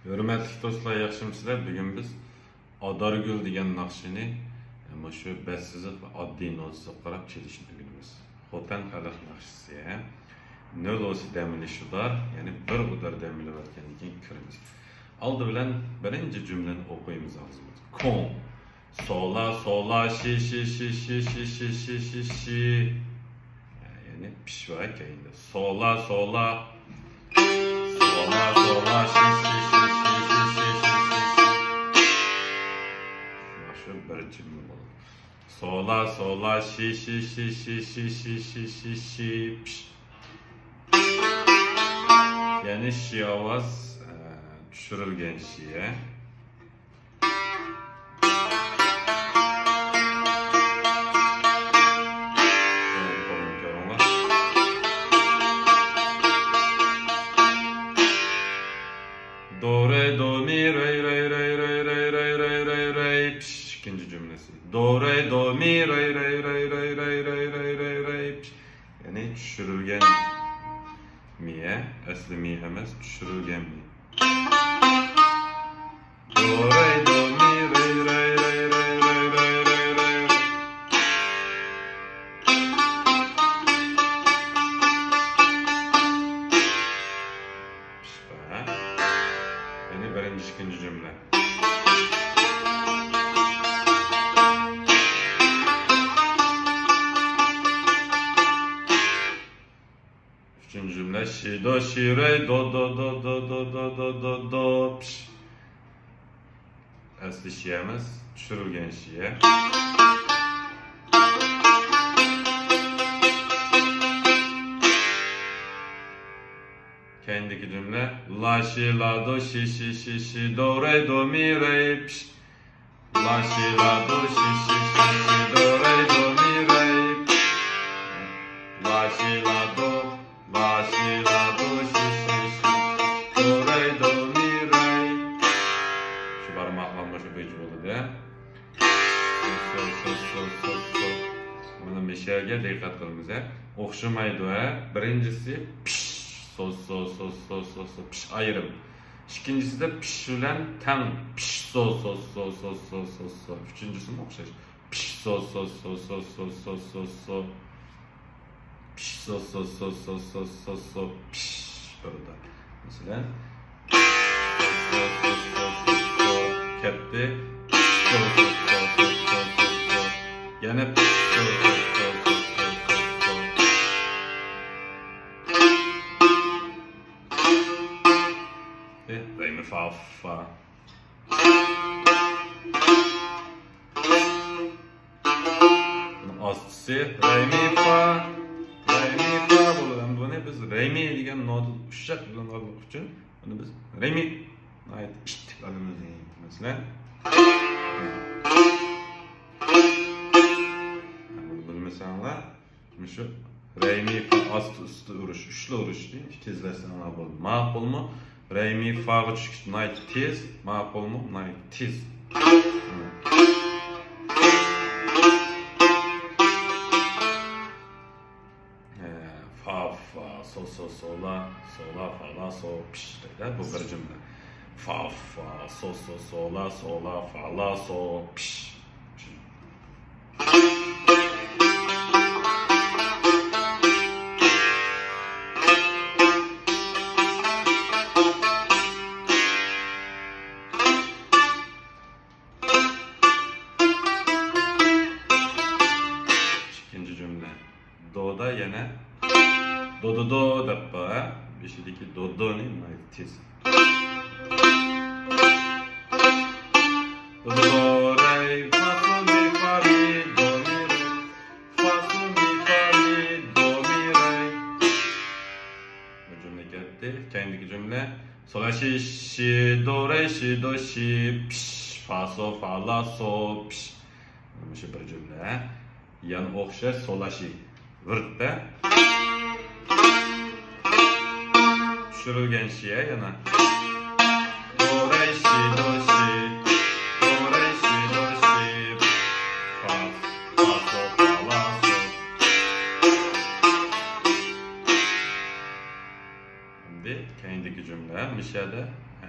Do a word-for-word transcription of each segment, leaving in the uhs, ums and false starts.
ھۆرمەتلىك دوستلار، ياخشىمۇسىلەر؟ بۈگۈن بىز ئادارگۈل دېگەن ناخشىنى مۇشۇ بەت سىزىق ۋە ئاددىي نوتىسىغا قاراپ چېلىشنى ئۆگىنىمىز. خوتەن خەلق ناخشىسى. نۆل ئوسى دەم ئېلىش ئۇدار، يەنى بىر ئۇدار دەم ئېلىۋەتكەندىن كېيىن كىرىمىز. ئالدى بىلەن بىرىنچى جۈملىنى ئوقۇيمىز ئاغزىمىزدا. كوڭ. سولا، سولا، شى، شى، شى. يەنى پىش بار كەينىدە. سولا، سولا. سولا، سولا، شى، شى، شى. مانا شۇ بىر جۈملە بولدى. سولا، سولا، شى، شى، شى. پىش. يەنى شى ئاۋاز، ئە، چۈشۈرۈلگەن شى. دو، رەي، دو، مى، رەي، رەي، رەي. پىش، ئىككىنچى جۈملىسى. دو، رەي، دو، مى، رەي، رەي. پىش. يەنى چۈشۈرۈلگەن مى، ئەسلى مى ئەمەس، چۈشۈرۈلگەن مى. دو، رەي، دو، مى، رەي، رەي. پىشقا. يەنى بىرىنچى، ئىككىنچى جۈملە. ئۈچىنچى جۈملە، شى، دو، شى، رەي، دو، دو، دو. پىش. ئەسلى شى ئەمەس، چۈشۈرۈلگەن شى. كەينىدىكى جۈملە، لا، شى، لا، دو، شى، شى، شى، شى، دو، رەي، دو، مى، رەي. پىش. لا، شى، لا، دو، شى، شى، شى، شى، دو، رەي، دو، مى، رەي. لا، شى، لا، دو، لا، شى، لا، دو، شى، شى، شى، دو، رەي، دو، مى، رەي. شۇ بارماقلارمۇ شۇ بويىچە بولىدۇ. سول، سول، سول، سول، سول، سول. مانا مىشەگە دىققەت قىلىمىز، ھە. ئوخشىمايدۇ، ھە. بىرىنچىسى پىش، سول، سول، سول، سول، سول، سول، پىش ئايرىم. ئىككىنچىسىدە پىش بىلەن تەڭ. پىش، سول، سول، سول، سول، سول، سول، سول. ئۈچىنچىسىمۇ ئوخشاش. پىش، سول، سول، سول، سول، سول، سول، سول. پىش، سول، سول، سول، سول، سول، سول، سول، پىش. بىردە. مەسىلەن، سول، سول، سول، سول، سول، سول. كەتتى. پىش، سول، سول، سول، سول، سول، سول، سول. يەنە پىش، سول، سول، سول، سول، سول، سول، سول. ئى، رەي، مى، فا، فا. بۇنىڭ ئاستىسى رەي، مى، فا، رەي، مى، فا بولىدۇ. ئەمدى بۇنى بىز رەي، مى دېگەن نوتا ئۇششاق ئېلىنغانلىقى ئۈچۈن بۇنى بىز رەي، مى ناھايىتى ئىتتىك ئالىمىز. مەسىلەن، بۇنى بىلمىسەڭلار، مۇشۇ رەي، مى، فا ئاستى ئۈستى ئۇرۇش، ئۈچلا ئۇرۇشنى تېزلەتسەڭلار بولىدۇ. ماقۇلمۇ؟ رەي، مى، فاغا چۈشكۈچە ناھايىتى تېز. ماقۇلمۇ؟ ناھايىتى تېز. ھە، فا، فا، سو، سو، سولا، سولا، فالا، سو، پىش دەيدۇ. بۇ بىر جۈملە. فا، فا، سو، سو، سولا، سولا، فالا، سو، پىش. ئىككىنچى جۈملە. دودا يەنە دو، دو، دو دەپ بار. بېشىدىكى دو، دونى ناھايىتى تېز. دو، دو، رەي، فا، سول، مى، فا، رى، دو، مى، رەي. فا، سول، مى، فا، رى، دو، مى، رەي. بۇ جۈملە كەتتى. كەينىدىكى جۈملە. سولا، شى، شى، دو، رەي، شى، دو، شى، پىش. فا، سو، فا، لا، سو، پىش. مۇشۇ بىر جۈملە. يەنە ئوخشاش سولا، شى. ۋىرتتە. چۈشۈرۈلگەن شى يەنە. دو، رەي، شى، دو، شى. دو، رەي، شى، دو، شى. فا، فا، سو، فا، لا، سو. ئەمدى كەينىدىكى جۈملە، مىشەدە، ھە،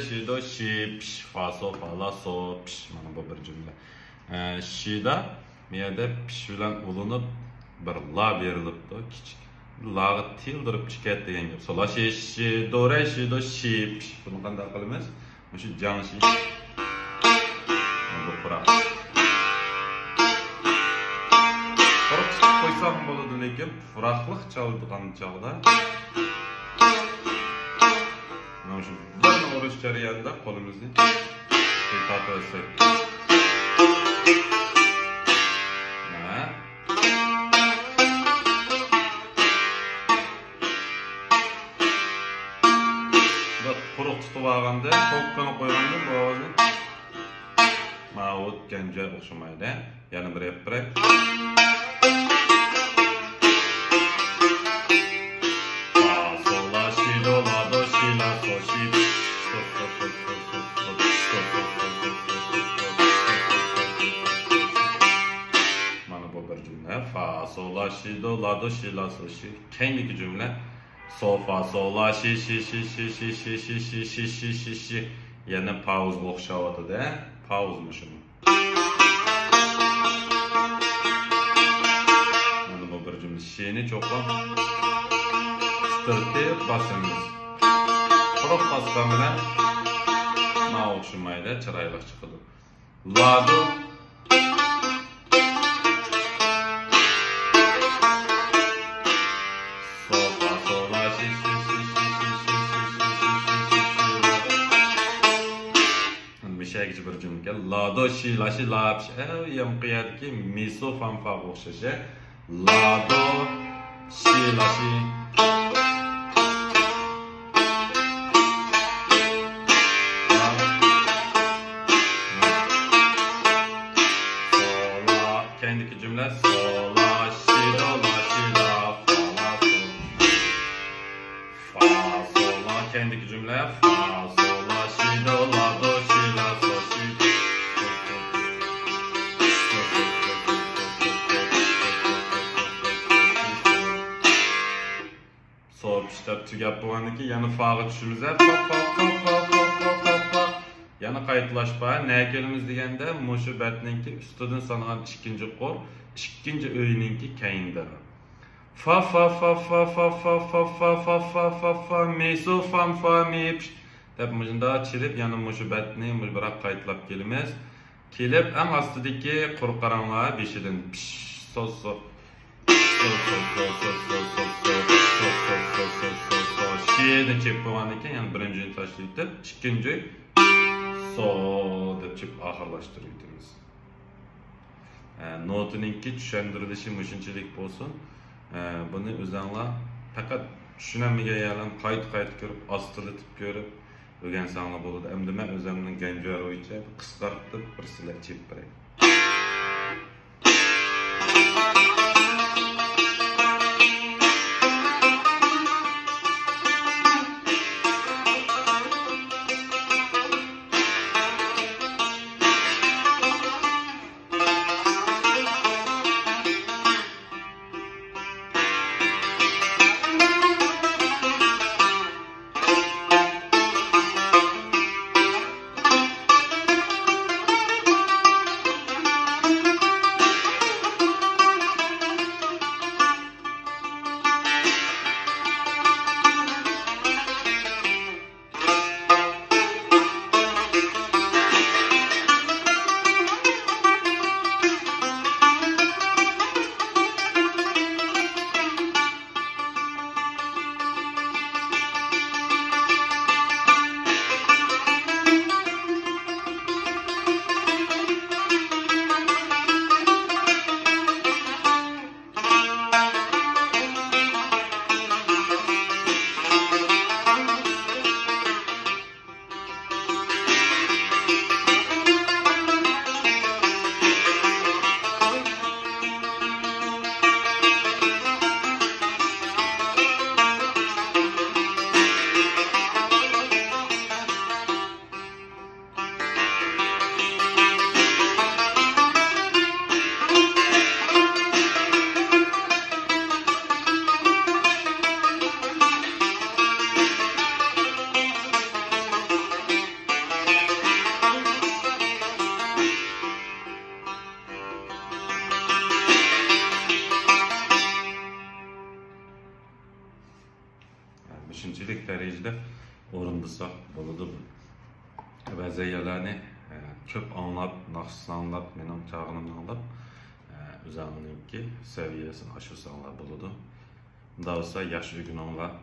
شى، دو، شى، پىش، فا، سو، فا، لا، سو، پىش. مانا بۇ بىر جۈملە. ئە، شىدا بۇ يەردە پىش بىلەن ئۇلىنىپ بىر لا بېرىلىپتۇ، كىچىك. لاغا تىلدىرىپ چىقىپ دېگەن گەپ. سولا شى، شى، دو، رە، شى، دو، شى، پىش. بۇنى قانداق قىلىمىز؟ مۇشۇ جاڭ شى. بۇ پۇراق. پۇراق تۇتۇپ قويساق بولىدۇ، لېكىن پۇراقلىق چالىدىغان چاغدا مانا شۇ بىرنى ئۇرۇش جەريانىدا قولىمىزنى تارتىۋەتسەك. ھە. بىر قۇرۇق تۇتۇپ ئالغاندا، توككىنى قويغاندا بۇ ئاۋازنى ماۋۇ گەنجە ئوخشىمايدۇ. يەنە بىر ئېيتىپ بېرەي. فا، سول، لا، شى، دو، لا، دو، شى، لا، سو، شى. مانا بۇ بىر جۈملە. فا، سول، لا، شى، دو، لا، دو، شى، لا، سو، شى. كەينىدىكى جۈملە. سو، فا، سول، لا، شى، شى، شى. يەنە پاۋۇزغا ئوخشاۋاتىدۇ، پاۋۇز مۇشۇمۇ. مانا بۇ بىر جۈملە. شىنى چوقۇم قىستىرتىپ باسىمىز. قۇرۇق باسقان بىلەن ماۋۇ ئوخشىمايدۇ، چىرايلىق چىقىدۇ. لا، دو. سول، فا، سول، لا، شى، شى، شى. مۇشەگىچە بىر جۈملىكەن. لا، دو، شى، لا، شى، لا، پىش. ئەي، يامقى يەردىكى مى، سو، فا، فاغا ئوخشاش. لا، دو، شى، لا، شى. سول، لا. كەينىدىكى جۈملە. سول، لا، شى، دو، لا، شى، لا، فا، لا، سول. فا، سول، لا. كەينىدىكى جۈملە. فا، سول، لا، شى، دو، لا، دو، شى، لا، سو، شى. سول پىشتاپ تۈگەپ بولغاندىن كېيىن يەنە فاغا چۈشىمىز. فا، فا، فا. يەنە قايتىلاش بار. نەگە كېلىمىز دېگەندە، مۇشۇ بەتنىڭكى ئۈستىدىن سانىغان ئىككىنچى قۇر، ئىككىنچى ئۆينىڭكى كەينىدە. فا، فا، فا، مى، سو، فا، فا، مى، پىش دەپ مۇشۇنداق چېلىپ، يەنە مۇشۇ بەتنى مۇشۇ بىراق قايتىلاپ كېلىمىز. كېلىپ، ئەڭ ئاستىدىكى قۇر قاراڭلار بېشىدىن پىش، سو، سو. سو، سو، سو. شىنى چېلىپ بولغاندىن كېيىن، يەنە بىرىنچىنى تاشلىۋېتىپ، ئىككىنچى سو دەپ چېلىپ ئاخىرلاشتۇرۇۋېتىمىز. ئە، نوتىنىڭكى چۈشەندۈرۈلۈشى مۇشۇنچىلىك بولسۇن. ئە، بۇنى ئۆزەڭلار پەقەت چۈشىنەلمىگەن يەرلەرنى قايتا-قايتا كۆرۈپ، ئاستىلىتىپ كۆرۈپ ئۆگەنسەڭلار بولىدۇ. ئەمدى مەن ئۆزۈمنىڭ گەنجۇەر بويىچە قىسقارتىپ بىر سىلەر چېلىپ بېرەي. شۇنچىلىك دەرىجىدە ئورۇندىساق بولىدۇ. بەزى يەرلەرنى، ئە، كۆپ ئاڭلاپ، ناخشىسىنى ئاڭلاپ، مېنىڭ چالغىنىمنى ئاڭلاپ، ئە، ئۆزۈڭنىڭكى سەۋىيەسىنى ئاشۇرساڭلار بولىدۇ. ئۇنداق بولسا ياخشى ئۆگىنىڭلار،